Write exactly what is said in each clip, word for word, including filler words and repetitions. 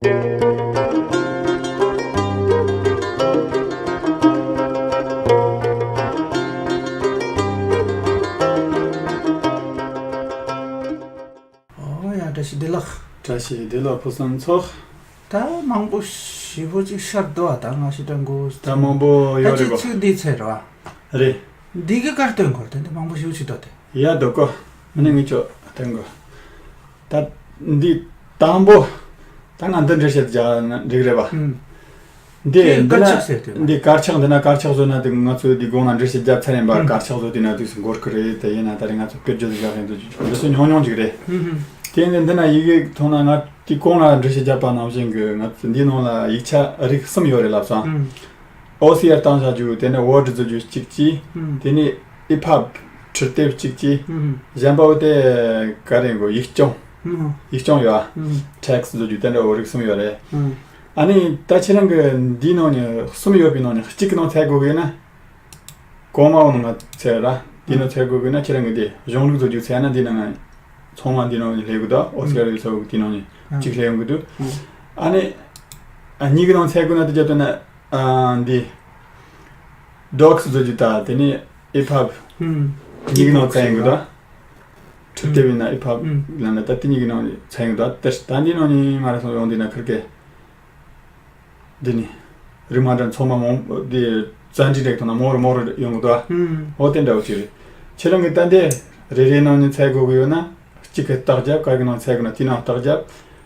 ཨོ་ཡ། བཀྲ་ཤིས་བདེ་ལེགས། བཀྲ་ཤིས་བདེ་ལེགས་ཕུན་སུམ་ཚོགས། ད་མང་པོ་ཞེ་པོ་ཅིག་ཤར་འདུག་ཨ། ད་ང་ཞིག་དྲན་གོ། ད་མང་པོ་ཡོད་རེད་གོ། ད་ཅི་ཚིག་འདི་ཚེ་རེད་བ། རེད། འདི་གི་གར་སྟོན་གོ། དེ་འདི་མང་པོ་ཞེ་པོ་ཅིག་འདུག་དེ། ཡ་འདུག་གོ། ཨ་ནི་ངས་ཁྱོད་སྟོན་གོ། ད་འདི་དང་པོ། ད་ང་འདི་འགྲེལ་བཤད་རྒྱག་ན་འགྲིག་རེད་བ། ཨུམ། འདི་དེ་འདི་དཀར་ན་ཆག་ཟེར་དུས་འདི་དཀར་ཆག། འདི་ན་དཀར་ཆག་བཟོ་ན་དེ་ང་ཚོས་འདི་གོང་ན་འགྲེལ་བཤད་བརྒྱབ་ཚར་ཡིན་པ། ཨུམ། དཀར་ཆག་བཟོ་དུས་ན་དུས་སུ་འགོར་གི་རེད། དེ་ཡིན་ན་ད་རེས་ང་ཚོ་དཔེར་བརྗོད་དུ་བཞག་ཡིན་དུས་འདི་ཚོ་ཉུང་ཉུང་ཅིག་རེད། ཨུམ། དེ་ནི་འདི་ན་ཡི་གེ་མཐོང་ན། ང་དེ་གོང་ལ་འགྲེལ་བཤད་བརྒྱབ་པ་ནང་བཞིན་གི་ང་ཚོ་འདིའི་ནང་ལ་ཡིག་ཆ་རིགས་གསུམ་ཡོད་རེད་ལབ་སོང་། ཨུམ། ཨོ་སི་ཨར་བཏང་བཞག་རྒྱུ། དེ་ནས་ཝར་ཌི་བཟོ་རྒྱུ་གཅིག་གྱིས། ཨུམ། དེ་ནས་ཨི་ཕབ་འཕྲུལ་དེབ་གཅིག་གྱིས། ཨུམ། གཞན་པ་བོ་དེ་ག་རེ་གོ། ཡིག་སྐྱོང་། ཨུམ། ཡིག་སྐྱོང་ཡོད་ཨ། ཨུམ། ཊེག་སི་བཟོ་རྒྱུ་དེ་འདྲ་བོ་རིགས་གསུམ་ཡོད་རེད། ཨུམ། ཨ་ནི་ད་ཁྱེད་རང་གི་འདིའི་ནང་ནས་གསུམ་ཡོད་པའི་ནང་ནས་གཅིག་གི་ནང་ཚད་དགོས་གི་ན། གོང་མ་བོ་ནང་ང་ཚད་ར། དེའི་ནང་ཚད་དགོས་གི་ན་ཁྱེད་རང་གི་དེ་གཞུང་ལུགས་བཟོ་རྒྱུ་ཚད་ན་འདི་ནང་ང་ཚང་མ་འདི་ནང་ནས་སླེབས་གི་འདུག་ཨོ་སི་ཨར་ཡོད་ཚད་དེའི་ནང་ནས་གཅིག་སླེབས་ཡོང་གི་འདུག་ཨ་ནི་ཨ་གཉིས་ཀྱི་ནང་ཚད་དགོས་ན་དེ་རྒྱབ་ཏུ་ན། ཨ་འདི་ཌོག་སི་བཟོ་རྒྱུ་དང་དེ་ནས་ཨི་ཕབ། ཨུམ། གཉིས་ཀྱི་ནང་ཚད་ཡོང་གི་འདུག་འཕྲུལ་དེབ་ཡིན་ན་ཨི་ཕབ་ལབ་ན་ད་དེ་གཉིས་ཀྱི་ནང་ཚད་ཡོང་གི་འདུག་དེ་ད་འདི་ནང་ནས་མར་སོང་ཡོང་དུས་ན་ཁིར་ཀའི་འདི་ནི་རིགས་མ་འདྲ་ཚང་མ་མང་འདི་བཙན་འདྲི་འདྲ་ཐོག་ན་མང་རུ་མང་རུ་ཡོང་གི་འདུག་ཨ། ཨུམ། འོ་དེ་འདྲ་བོ་ཅིག་རེད། ཁྱེད་རང་གི་ད་འདི་རེ་རེ་ནང་ནས་ཚད་དགོས་གི་ཡོད་ན་གཅིག་གི་རྟགས་རྒྱབ། ག་གི་ནང་ཚད་དགོས་ན་དེའི་ནང་རྟགས་རྒྱབ།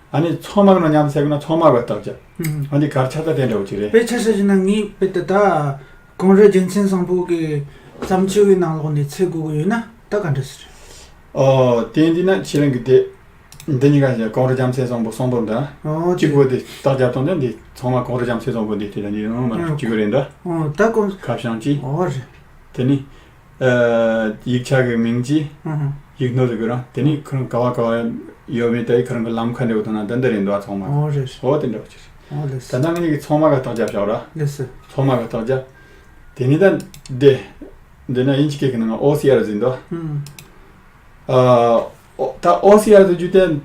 ཨ་ནི་ཚང་མ་གི་ནང་མཉམ་ཚད་དགོས་ན་ཚང་མ་གི་རྟགས་རྒྱབ། ཨུམ། ཨ་འདི་གར་ཆག་ད་དེ་འདྲ་བོ་ཅིག་རེད། དཔེ་ཆ་བཞག་ན་ངས་དཔེ་དེ་ད་གངས་རི་རྒྱལ་མཚན་བཟང་པོ་གི་བརྩམས་ཆོས་ཀྱི་ནང་ལོགས་ནས་ཚད་དགོས་གི་ཡོད་ན་ད་ག་འདྲ་ཟེར། ཨོ་དེ་འདི་ན་ཁྱེད་རང་གི་དེ། འདི་གཉིས་ཀ་བཞག་གངས་རི་རྒྱལ་མཚན་བཟང་པོ་གསུམ་པོ་འདི། ཨོ་གཅིག་པོ་དེ་རྟགས་རྒྱབ་སྟངས་དེ་འདི་ཚང་མ་གངས་རི་རྒྱལ་མཚན་བཟང་པོ་འདི་དེ་ལ་འདི་ནང་མ་ཨོ་གཅིག་པོ་རེད་འདི། ཨོ་ད་གོ། ཁ་བྱང་གཅིག་ཨོ་རེད། དེ་ནི། ཨ་ཡིག་ཆ་གི་མིང་གཅིག་ཨ་ཧ། ཡིག་སྣོད་ཟེར་གི་རང་དེ་ནི་ཁོ་རང་ག་བ་ག་བ་ཡོད་མེད་དེ་ཁོ་རང་གི་ལམ་ཁ་འདྲ་བོ་དང་ན་འདི་འདི་རེད་འདུག་ཨ་ཚང་མ། ཨོ་རེད། ཨོ་དེ་འདྲ་བོ་ཅིག་ཨོ་ལེས། ད་ལྟ་ང་གཉིས་ཀྱི་ཚང་མ་ག་རྟགས་རྒྱབ་བཞག་ར། ལེས། ཚང་མ་ག་རྟགས་རྒྱབ། དེ་ནི་ད་འདི། འདི་ན་དབྱིན་ཇི་སྐད་ཀྱི་ནང་ང་ཨོ་སི་ཨར་ཟེར་འདུག་ཨ། ཨ། ཨོ་ད་ཨོ་སི་ཨར་ཟེར་རྒྱུ་དེ།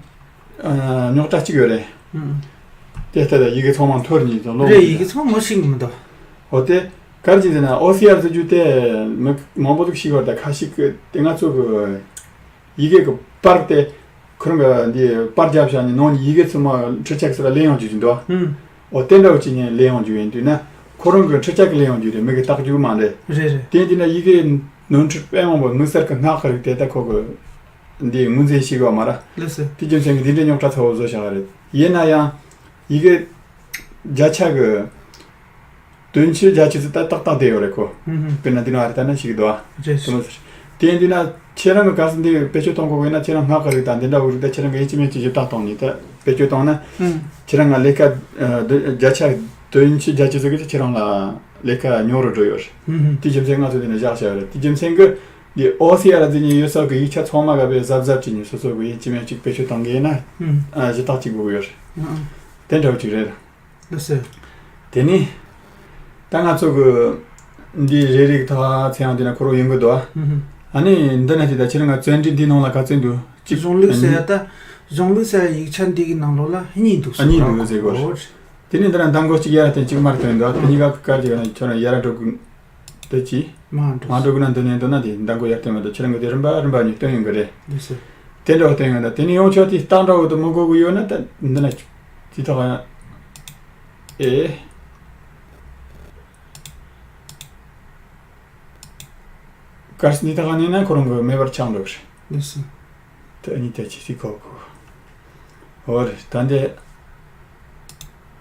ཨ་རྙོག་དྲ་གཅིག་ཡོད་རེད། ཨུམ། དེ་ལྟ་ད་ཡི་གེ་ཚང་མ་འཐོར་ཉིན་ཙམ་ལོག་རེད། ཡི་གེ་ཚང་མ་ཤེས་གི་མི་འདུག་ཨོ་དེ་གར་གྱི་ཟེར་ན་ཨོ་སི་ཨར་ཟེར་རྒྱུ་དེ་མི་མང་པོ་ཟིག་ཤེས་གི་ཡོད་རེད། ད་ཁ་ཤས་ཀྱི་དེ་ང་ཚོ་གི་ཡི་གེ་གི་པར་དེ། ཁོ་རང་གི་འདི་པར་རྒྱབ་བཞག་ནས་ནང་ནས་ཡི་གེ་ཚང་མ་འཕྲུལ་ཆས་ཀྱི་སར་ལེན་ཡོང་རྒྱུ་ཅིག་འདུག་ཨ། ཨུམ། འོ་དེ་འདྲ་བོ་ཅིག་ནས་ལེན་ཡོང་རྒྱུ་ཡིན་དུས་ན་ཁོ་རང་གི་འཕྲུལ་ཆས་ཀྱིས་ལེན་ཡོང་རྒྱུ་རེད། མི་གིས་བཏགས་རྒྱུ་མ་རེད། རེད་རེད། དེ་ཡིན་དུས་ན་ཡི་གེ་ནོར་འཁྲུལ་དཔེ་མང་པོ་དམིགས་བསལ་གྱི་སྔགས་ཀྱི་རིགས་དེ་ད་ཁོ་གི་འདི་ངོས་འཛིན་ཤེས་གི་ཡོད་མ་རེད། ལགས་སོ། དེ་རྒྱུ་མཚན་གྱིས་འདི་འདྲའི་རྙོག་དྲ་ཚ་བོ་བཟོས་བཞག་གི་རེད། ཡིན་ན་ཡང་ཡི་གེ་བརྒྱ་ཆ་གི་དོན་ཆེན་རྒྱ་ཆེ་ཚོ་ད་ཏག་ཏག་བསྡད་ཡོད་རེད་ཁོ། ཧུམ་ཧུམ། དཔེར་ན་འདི་ནང་ཨ་རི་ལྟ་ན་ཤེས་ཀྱི་འདུག་ཨ། རེད། དེ་མོ་ཟེར། དེ་ཡིན་དུས་ན་ཁྱེད་རང་གི་ག་ས་འདི་བེད་སྤྱོད་གཏོང་དགོས་ཡོད་ན་ཁྱེད་རང་སྔགས་ཀྱི་རིགས་དང་འདི་འདྲ་བོ་རིགས་ད་ཁྱེད་རང་གི་ཡིན་གཅིག་མིན་གཅིག་ཞིབ་ལྟ་གཏོང་ནས་ད་བེད་སྤྱོད་གཏོང་ན། ཧུམ། ཁྱེད་རང་ང་ལས་ཀ་ཨ་བརྒྱ་ཆ་དོན་ཆེན་རྒྱ་ཆེ་ཚོ་གི་ཁྱེད་རང་ལ་ལས་ཀ་ཉུང་རུ་འགྲོ་ཡོད་རེད། ཧུམ་ཧུམ། དེ་རྒྱུ་མཚན་ང་ཚོ་འདི་ནས་བཞག་བྱ་ཡོད་རེད། དེ་རྒྱུ་མཚན་གྱིས་འདི་ཨོ་སི་ཨར་འདི་ནས་ཡོད་ས་གི་ཡིག་ཆ་ཚང་མ་ག་བས་གཟབ་གཟབ་བྱས་ནས་སོ་སོ་གི་ཡིན་གཅིག་མིན་གཅིག་བེད་སྤྱོད་གཏོང་གི་ཡིན་ན། ཧུམ། ཨ་ཞིབ་ལྟ་གཅིག་དགོས་ཀྱི་ཡོད་རེད། ཧུམ། དེ་འདྲ་བོ་ཅིག་རེད། ལགས་སོ། དེ་ནི། ད་ང་ཚོ་གི་འདི་རེ་རེ་གི་ཐོག་ཚེ་ཡང་འདི་ན་ཁོ་རང་ཡོང་གི་འདུག་ཨ། ཧུམ་ཧུམ། ཨ་ནི་འདི་ན་དེ་ད་ཁྱེད་རང་ང་བཙན་འདྲི་འདི་ནང་ལ་ག་ཚོད་འདུག་གཅིག་གཞུང་ལུགས་ཟེར་ཡ་ད། གཞུང་ལུགས་ཟེར་ཡ་ཡིག་ཆ་འདི་གི་ནང་ལོགས་ལ་གཉིས་འདུག་ཨ་གཉིས་འདུག་ཟེར་གོ། ཨོ། དེ་ནི་འདི་ན་མདང་དགོང་གཅིག་ཡར་བསྟན་གཅིག་མར་བསྟན་འདུག་དེ་གཉིས་ཀ་གི་སྐར་གྱི་ཡོད་ན་ཁྱོད་རང་ཡར་འགྲོ་དགོས། དེ་ཅི། མ་འགྲོ། མ་འགྲོ་གི་ན་འདི་ནས་འདོན་ན་དེ་མདང་དགོང་ཡར་བསྟན་མ་གཏོགས་ཁྱེད་རང་གི་དེ་རིམ་པ་རིམ་པ་ཉིད་བསྟན་ཡོང་གི་རེད། ལགས་སོ། དེ་འདྲ་བ་བསྟན་ཡོང་ད་དེ་ནི་ཡོང་ཆོག་དེ་རྟགས་འདྲ་བོ་དུ་མི་དགོས་གི་ཡོད་ན་ད་འདི་ན་ཅི་ཐོག་ཡང་། ཨེ། གར་སི་འདི་ཐག་ནས་ན་ཁོ་རང་གི་མེད་པར་ཆགས་འགྲོ་གི་རེད། ལགས་སོ། དེ་གཉིས་དེ་ཅི་ཞིག་གོ་གོ། འོ་རེད་ད་འདི།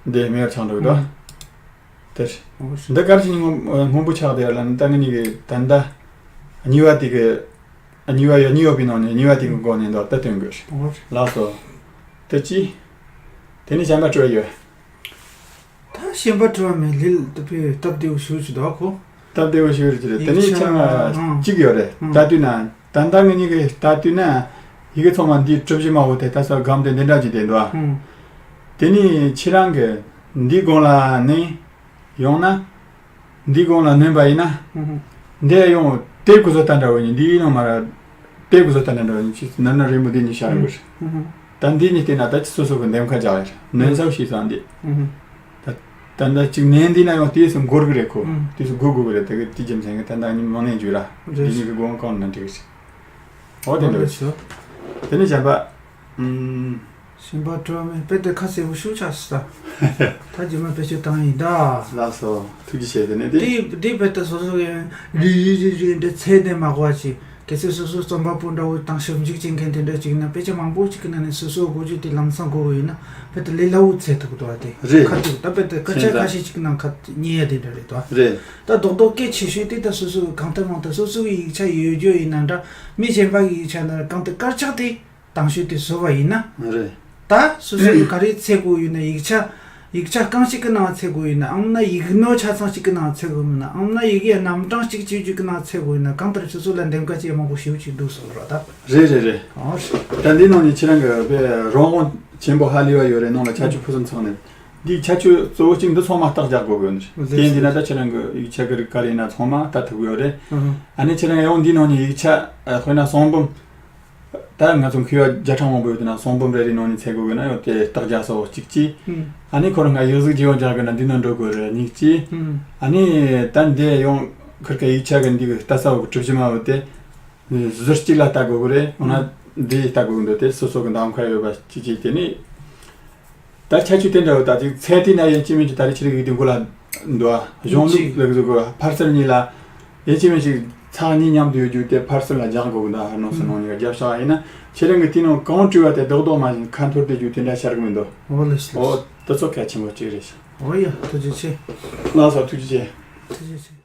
འདི་མེད་པར་ཆགས་འགྲོ་གི་འདུག་ཨ། དེར། འོ་རེད། འདི་གར་གྱི་སྔོན་སྔོན་པོ་ཆགས་བསྡད་ཡོད་ལ་ནི་ད་ངེད་གཉིས་ཀྱི་ད་ལྟ། གཉིས་པ་དེ་གི། གཉིས་པ་ཡོད་གཉིས་ཡོད་པའི་ནང་ནས་གཉིས་པ་དེ་གི་མགོ་ནས་འདུག་ད་སྟོན་དགོས། འོ་རེད། ལགས་སོ། དེ་ཅི། དེ་ནས་གཞན་པ་དྲི་བ་ཡོད། ད་གཞན་པ་དྲི་བ་མེད་ལེ། ད་དཔེ་སྟབས་བདེ་བོ་ཞེ་པོ་ཅིག་འདུག་ཨ་ཁོ། སྟབས་བདེ་བོ་ཞེ་པོ་རེད་ཅི་རེད། དེ་ནས་ཡིག་ཆ་ཁྱེད་རང་ཨང་གཅིག་ཡོད་རེད། ཨང་། ལྟ་དུས་ན་ད་ལྟ་ངེད་གཉིས་ཀྱིས་ལྟ་དུས་ན་ཡི་གེ་ཚང་མ་འདིའི་གྲུ་བཞི་དམར་པོ་དེ་ལྟ་ས་སྒམ་དེ་འདི་འདྲ་ཅིག་བསྡད་འདུག་ཨ། ཨང་། དེ་ནས་ཁྱེད་རང་གིས་འདིའི་སྒང་ལ་ནི་ཡོང་ན། འདིའི་སྒང་ལ་ནོན་པ་ཡིན་ན། ཨང་། འདི་ཡང་དེབ་ཀྱི་བཟོ་ལྟ་འདྲ་བོ་ཡིན། འདིའི་ནང་མར་དེབ་ཀྱི་བཟོ་ལྟ་འདྲ་བོ་ཡིན། ཅིག་ནར་ནར་རིང་པོ་འདི་ནས་བཞག་ཡོད་རེད། ཨང་། ད་འདི་གཉིས་བལྟས་ན་ད་ཅི་སོ་སོ་གི་འདེམས་ཁ་རྒྱག་ཡ་རེད། ནོན་ཚབ་ཤེས་སོང་འདི། ཨུ་ཧུ། ད་ད་ད་ཅིག་ནན་འདི་ན་ཡང་དུས་སུ་འགོར་གི་རེད་ཁོ། ཨུ། དུས་སུ་སྒུག་དགོས་གི་རེད། དེ་གི་དུས་རྒྱུ་མཚན་གི་ད་ད་ཉིན་མང་ནས་འཇུ་ར། རེད། དེ་གཉིས་ཀྱི་སྒོ་གང་ན་འགྲིག་གི་རེད། འོ་དེ་འདྲ་ཞུ། དེ་ནས་གཞན་པ། ཨུམ། གཞན་པ་དྲི་བ་མེད། དཔེ་དེ་ཁ་གསལ་པོ་ཞུ་ཆ་སྲིད་ད། ད་རྗེས་མ་བེད་སྤྱོད་བཏང་ཡིན་ད། ལགས་སོ། ཐུགས་རྗེ་ཆེ། དེ་ནས་དེ། དེ་དེ་བེད་དེ་སོ་སོ་ཡང་རི་རི་རི་རི་འདྲ་ཚད་དེ་མ་གོ་བ་ཅིག་གལ་སྲིད་སོ་སོ་རྩོམ་པ་པོ་འདྲ་བོ་དང་ཞིབ་འཇུག་བྱེད་མཁན་དེ་འདྲ་ཅིག་ན་དཔེ་ཆ་མང་པོ་ཅིག་གི་ནང་ནས་སོ་སོ་གོ་རྒྱུ་དེ་ལམ་སང་གོ་བ་ཡིན་ན་དཔེ་དེ་ལས་སླ་བོ་ཚད་ཐུབ་འདུག་བ་དེ། རེད། ཁ་ཐུག་ད་དཔེ་དེ་སྐད་ཆ་ཁ་ཤས་ཅིག་ནང་ཁ་ཉན་ཡ་དེ་འདྲ་རེད་དོ། རེད། ད་རྡོག་རྡོག་སྐད་ཆེ་ཤོས་དེ་ད་སོ་སོ་གི་གང་ལྟར་མང་ལྟར་སོ་སོ་གི་ཡིག་ཆ་ཡོད་རྒྱུ་ཡིན་ན་འདྲ། མི་གཞན་པ་གི་ཡིག་ཆ་ནང་གང་ལྟར་དཀར་ཆག་དེ། དང་ཤོས་དེ་བཟོ་བ་ཡིན་ན། རེད། ད་སོ་སོ་གི་ག་རེ་འཚོལ་དགོས་ཡོད་ན། ཡིག་ཆ་ཡིག་ཆ་རྐང་གཅིག་གི་ནང་འཚོལ་དགོས་ཡོད་ན། ཨམ་ན་ཡིག་ནོར་ཆ་ཚང་གཅིག་གི་ནང་འཚོལ་དགོས་མིན་ན། ཨམ་ན་ཡི་གེ་རྣམ་གྲངས་གཅིག་གཅིག་གཅིག་གི་ནང་འཚོལ་དགོས་ཡོད་ན། གང་ལྟར་སོ་སོ་ལ་འདེམས་ཀ་བྱེད་མང་པོ་ཞེ་པོ་ཅིག་འདུག་གསུངས་རོགས་ད། རེད་རེད་རེད། ཨོ་རེད། ད་འདི་ནང་ནས་ཁྱེད་རང་གི་དཔེ་རང་དབང་ཆེན་པོ་ཧ་ལས་པ་ཡོད་རེད། ནང་ལ་ཁྱད་ཆོས་ཕུན་སུམ་ཚོགས་ནས། འདིའི་ཁྱད་ཆོས་གཙོ་བོ་གཅིག་འདི་ཚང་མ་རྟགས་རྒྱག་དགོས་དགོས་ནི་རེད། རེད། དེ་ཡིན་དུས་ན་ད་ཁྱེད་རང་གི་ཡིག་ཆ་གི་རིགས་ག་རེ་ཡིན་ན་ཚང་མ་ལྟ་ཐུབ་ཡོད་རེད། ཨ་ཧ། ཨ་ནི་ཁྱེད་རང་ཡང་འདི་ནང་ནས་ཡིག་ཆ་ཨ་དཔེར་ན་གསུང་འབུམ། ད་ང་ཚོ་མཁས་པ་བརྒྱ་ཕྲག་མང་པོ་ཡོད་དུས་ན་གསུང་འབུམ་རེ་རེ་ནང་ནས་འཚོལ་དགོས་དགོས་ན་ཡང་དེ་རྟགས་རྒྱག་ས་བོ་གཅིག་གཅིག་ཨ་ནི་ཁོ་རང་ང་ཡིག་གཟུགས་ཀྱི་ཡང་རྒྱག་དགོས་ན་འདི་ནང་འགྲོ་དགོས་རེད་གཉིས་གཅིག་ཨ་ནི་ད་འདི་ཡང་ཁིར་ཀ་ཡིག་ཆ་གི་འདི་གི་ལྟ་ས་བོ་གི་གྲུབ་གཞི་མ་བོ་དེ་ཟུར་གཅིག་ལ་ལྟ་དགོས་གི་རེད། འོ་ན་འདི་ལྟ་དགོས་གི་འདུག་དེ་སོ་སོ་གི་འདམ་ཁ་ཡོད་པ་གཅིག་གཅིག་དེ་ནི། ད་ཁྱད་ཆོས་དེ་འདྲ་བོ་ད་ཅིག་ཚད་དེ་ན་ཡིན་གཅིག་མིན་གཅིག་ད་རེས་ཁྱེད་རིག་ཡིག་དེ་མགོ་ལ་འདུག་ཨ། གཞུང་ལུགས་ལ་གཟུགས་གོ་ཕར་ཚུར་གཉིས་ལ་ཡིན་གཅིག་མིན་གཅིག་ཚགས་གཉིས་མཉམ་དུ་ཡོད་རྒྱུ་དེ་ཕར་ཚུར་ལ་སྦྱང་དགོས་གི་འདུག་ཨ། ནང་སོ་ནང་གཉིས་ཀ་རྒྱབ་ཤག་ཡིན་ན་ཁྱེད་རང་གི་དེ་ནང་གང་བྲིས་པ་དེ་རྡོག་རྡོག་མ་ཡིན་ཁ་འཐོར་བསྡད་རྒྱུ་དེ་འདྲ་ཤར་གི་མི་འདུག་འོ་ལེ་སི་ལེ་སི། འོ་དེ་ཚོ་གལ་ཆེན་པོ་གཅིག་རེད་ཤག་འོ་ཡ་ཐུགས་རྗེ་ཆེ། ལགས་སོ་ཐུགས་རྗེ་ཆེ། ཐུགས་རྗེ་ཆེ།